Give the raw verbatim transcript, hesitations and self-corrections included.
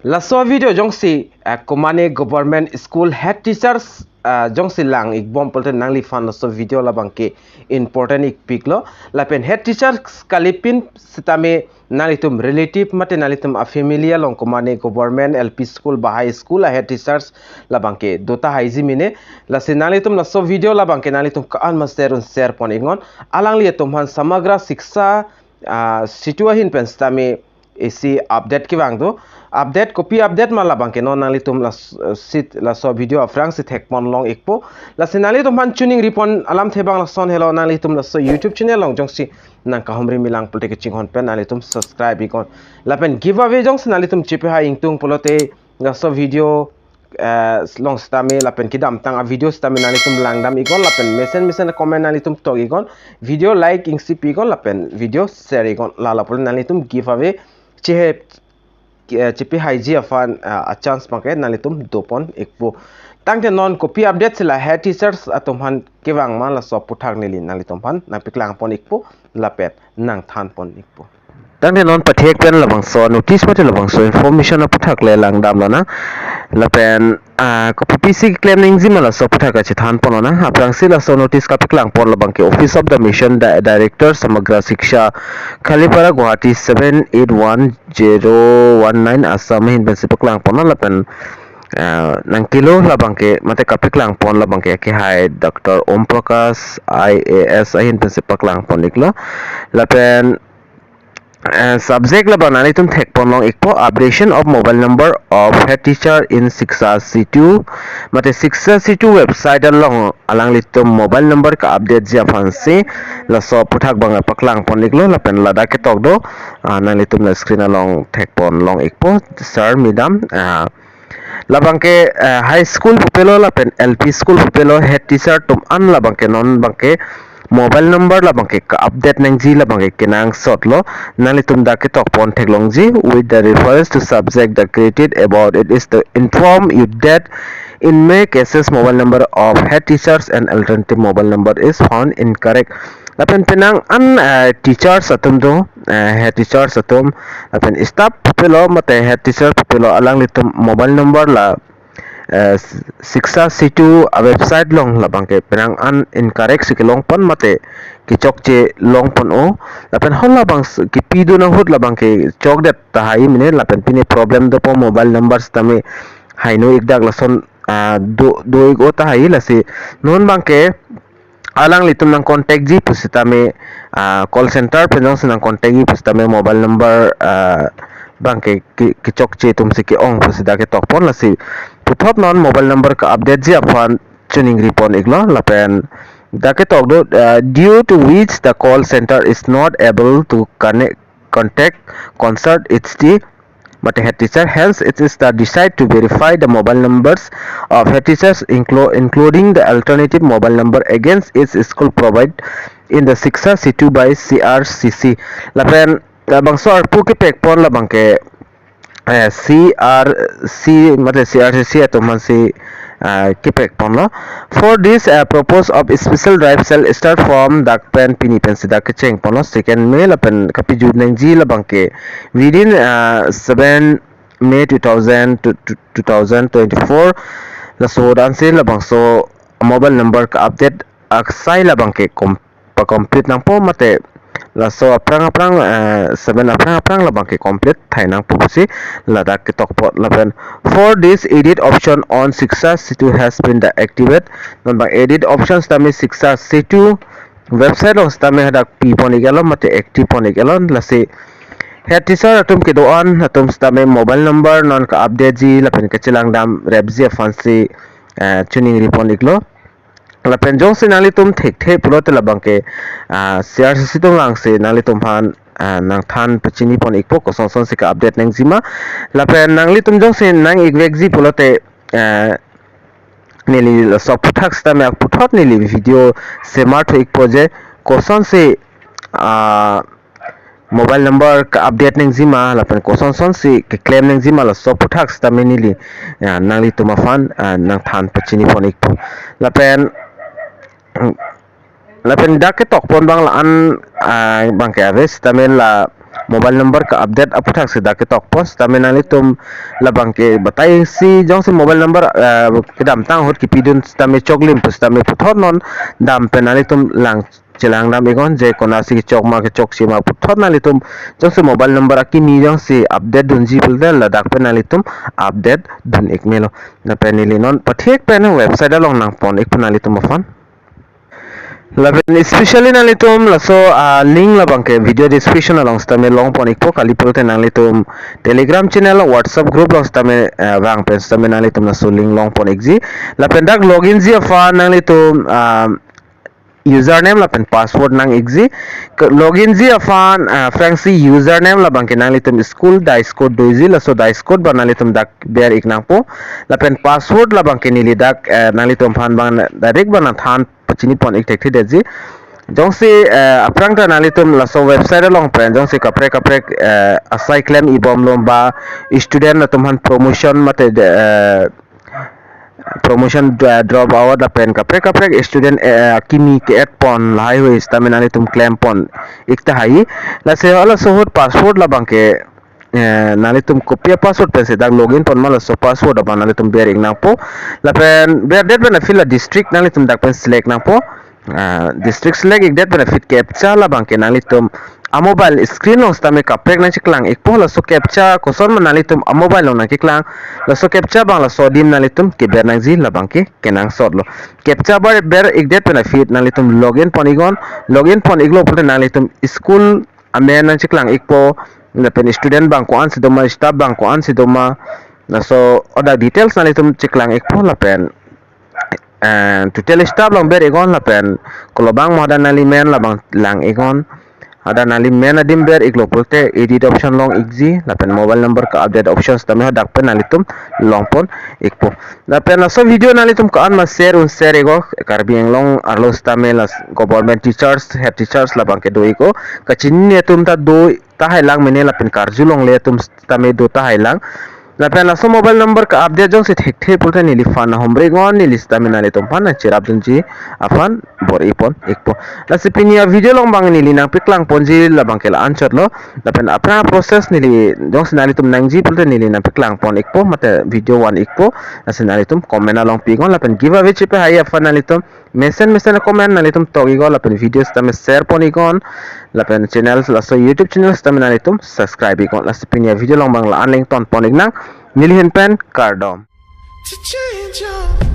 Laso video jongsi, ah, komane government school head teachers, ah, jongsi lang ikbom pulote nangliphan laso video labangke important ikpiklo. Lapen head teachers kalipin sitame nanglitum relative mate nanglitum a family along komane government L P school ba high school a head teachers labangke do tahaiji mene. Lasi nanglitum laso video labangke nanglitum ko-an ma share un share pon iknon. Alangli atum aphan Samagra Shiksha, ah, Setu ahin pen sitame isi update kevang do. Update kopi update ma labangke non nanglitum las-, eh, sit laso video aphrangsi thekpon long ikpo. Lasi nanglitum aphan choningri pon alamthe abang lason helo, nanglitum laso YouTube channel along jongsi nangkahumri milang pulote kachinghon pen nanglitum subscribe iknon. Lapen giveaway jongsi nanglitum chepehai ingtung pulote laso video, eh, along sitame lapen kedamtang a video sitame nanglitum langdam iknon lapen mesen mesen comment nanglitum tok iknon, video like isi pi iknon lapen video share iknon, la lapu nanglitum giveaway chehe, eh, chepehaiji aphan, eh, a chance abangke nanglitum dopon ikpo. Tangte non kopi update si la head teachers atum aphan kevang ma laso aputhak neli nanglitum aphan nangpaklang pon ikpo lapen nangthan pon ikpo. Tangte non pathek pen labangso notice mate labangso information aputhak le langdam lonang. Lapen, ah, kopi pisi keklem nangji ma laso aputhak kachethan pon lonang. Aphrangsi laso notice kapaklang pon labangke Office of the Mission Di-, Director Samagra Shiksha, Khalipara, Guwahati seven eight one zero one nine, Assam ahin pensi paklang pon lapen, ah, nangkelo labangke mate kapaklang pon labangke kehai Doctor Om Prakash I A S ahin pensi paklang pon iklo. Lapen, eh, subject labang nanglitum thekpon long ikpo, updation of mobile number of head teacher in Shiksha Setu. Mate Shiksha Setu website along alanglitum mobile number ka-update ji aphansi laso aputhak abang paklang pon iklo. Lapen ladak ketok do, ah, nanglitum la screen along thekpon long ikpo, sir, madam, ah, labangke, eh, high school pupelo lapen L P school pupelo head teacher atum an labangke non abangke mobile number labangke ka-update nangji labangke kenangsot lo. Nanglitum dak ketok pon theklongji, with the reference to subject that created about it is to inform you that in many cases mobile number of head teachers and alternative mobile number is found incorrect. Lapen penang an, eh, teachers atum do, eh, head teachers atum, lapen staff pupelo mate head teacher pupelo alanglitum mobile number la, eh, Shiksha Setu a website along labangke penang an incorrect si kelong pon mate kechokche long pon o. Lapen hol labang s-, kepi do nang ahut labangke chokdet tahai mene lapen pine problem dopo mobile number sitame haino ik dak lason, ah, do, do ik o tahai. Lasi non abangke alanglitum nang contact ji pusitame, ah, call center pen jongsi nang contact ji pusitame mobile number, ah, abangke ke, kechokche atum si ke-ong pusi dak ketok pon. Lasi puthot non mobile number ka-update ji aphan choningri pon iklo. Lapen dak ketok do, ah, due to which the call center is not able to connect, contact concerned H T mate head teacher. Hence, it is the decide to verify the mobile numbers of head teachers, inclu-, including the alternative mobile number against each school provide in the Shiksha Setu by C R C C. Lapen labangso arpu kepek pon labangke, eh, C R C mate C R C C atum aphansi, ah, kepek ponlo. For this, ah, purpose of special drive shall start from dak pen pini pensi dak kecheng ponlo, second May, lapen kapejut nangji labangke within, ah, seven May two thousand to, to two thousand twenty-four. Laso dan si labangso mobile number ka-update aksai labangke kom-, pa-complete nangpo mate laso aphrang aphrang, eh, seven aphrang aphrang labangke complete thai nangpo pusi ladak ketok pon. Lapen for this edit option on Shiksha Setu has been the activate. Non abang edit option sitame Shiksha Setu website along sitame hadak pi pon ik lo mate active pon ik lo. Lasi head teacher atum kedo-an atum sitame mobile number non ka-update ji lapen kachelang dam rep ji aphansi, eh, choningri pon iklo. Lapen jongsi nanglitum thekthe pulote labangke, ah, C R C C atum vangsi nanglitum aphan, ah, nangthan pachini pon ikpo koson son si ka-update nangji ma. Lapen nanglitum jongsi nang ik vekji pulote, ah, neli laso aputhak sitame puthot neli video semar tho ikpo je koson si, ah, mobile number ka-update nangji ma lapen koson son si keklem nangji ma laso aputhak sitame neli, ya, nanglitum aphan, ah, nangthan pachini pon ikpo. Lapen, lapen dak ketok pon abang la-an, ah, abangke ave sitame la mobile number ka-update aputhak si dak ketok pon sitame nanglitum labang ke batai si jongsi mobile number, eh, kedamtang ahut kipidun sitame choklim pu sitame puthot non dam pen nanglitum lang chelang dam iknon je konatsi kechok ma kechokche ma puthot nanglitum jongsi mobile number akimi jongsi update dunji pulote ladak pen nanglitum update dun ik melo. Lapen neli non pathek pen website along nangpon ikpo nanglitum aphan. Lapen especially nanglitum laso, ah, link labang ke video description along sitame longpon ikpo, kali pulote nanglitum Telegram channel, WhatsApp group along sitame, ah, vang pen sitame nanglitum laso link longpon ikji. Lapen dak login ji aphan nanglitum, ah, username lapen password nang ikji. Ke login ji aphan, ah, aphrangsi username labang ke nanglitum school dice code doji, laso dice code ba nanglitum dak ber ik nangpo. Lapen password labang ke neli dak, eh, nanglitum aphan bang direct ba nangthan pachini pon ik thekthe detji. Jongsi, eh, aphrang ta nanglitum laso website along pen jongsi kaprek kaprek, eh, asai klem ibomlo ba student atum aphan promotion mate, eh, promotion dra-, drop out lapen kaprek kaprek student, eh, akimi ke-add pon lahai hui sitame nanglitum klem pon ik tahai. Lasi halaso ahut password labang ke, eh, nanglitum kopi a-password pensi dak login pon ma laso password abang nanglitum ber ik nangpo. Lapen berdet pen aphi la district nanglitum dak pen select nangpo. Ah, district select ikdet pen aphi captcha labang ke nanglitum a-mobile screen along sitame kaprek nangcheklang ikpo, laso captcha koson ma nanglitum a-mobile along nangkeklang, laso captcha abang laso adim nanglitum keber nangji labang ke kenangsotlo. Captcha bar ber ikdet pen aphi nanglitum login pon iknon, login pon iklo pulote nanglitum school amen nangcheklang ikpo, lapen student abang ko-ansi doma, staff abang ko-ansi doma, laso hadak details nanglitum cheklang ikpo lapen, eh, total staff along ber iknon lapen kolobang mo hadak nangli men labang lang iknon. Hadak nangli men adim ber iklo pulote edit option long ikji lapen mobile number ka-update option sitame hadak pen nanglitum longpon ikpo. Lapen laso video nanglitum ko-an ma share un share iknon, Karbi Anglong arlo sitame las government teachers, head teachers labang ke do iknon. Kachinine atum ta do tahai lang mene lapen karjulongle atum sitame do tahai lang. Lapen laso mobile number ka-update jongsi thekthe pulote neliphan nahomri iknon, neli sitame nanglitum aphan nangcherap dunji aphan bor-i pon ikpo. Lasi pini a-video along bang neli nangpeklang ponji labang ke la-anchot lo. Lapen aphrang process neli jongsi nanglitum nangji pulote neli nangpeklang pon ikpo mate video van ikpo. Lasi nanglitum comment along pi iknon lapen giveaway chepahai aphan nanglitum mesen mesen comment nanglitum tok iknon lapen video sitame share pon iknon lapen channel laso YouTube channel sitame nanglitum subscribe iknon. Lasi pini a-video along bang la-an leng ton pon iknang, neli ahin pen kardom. To change your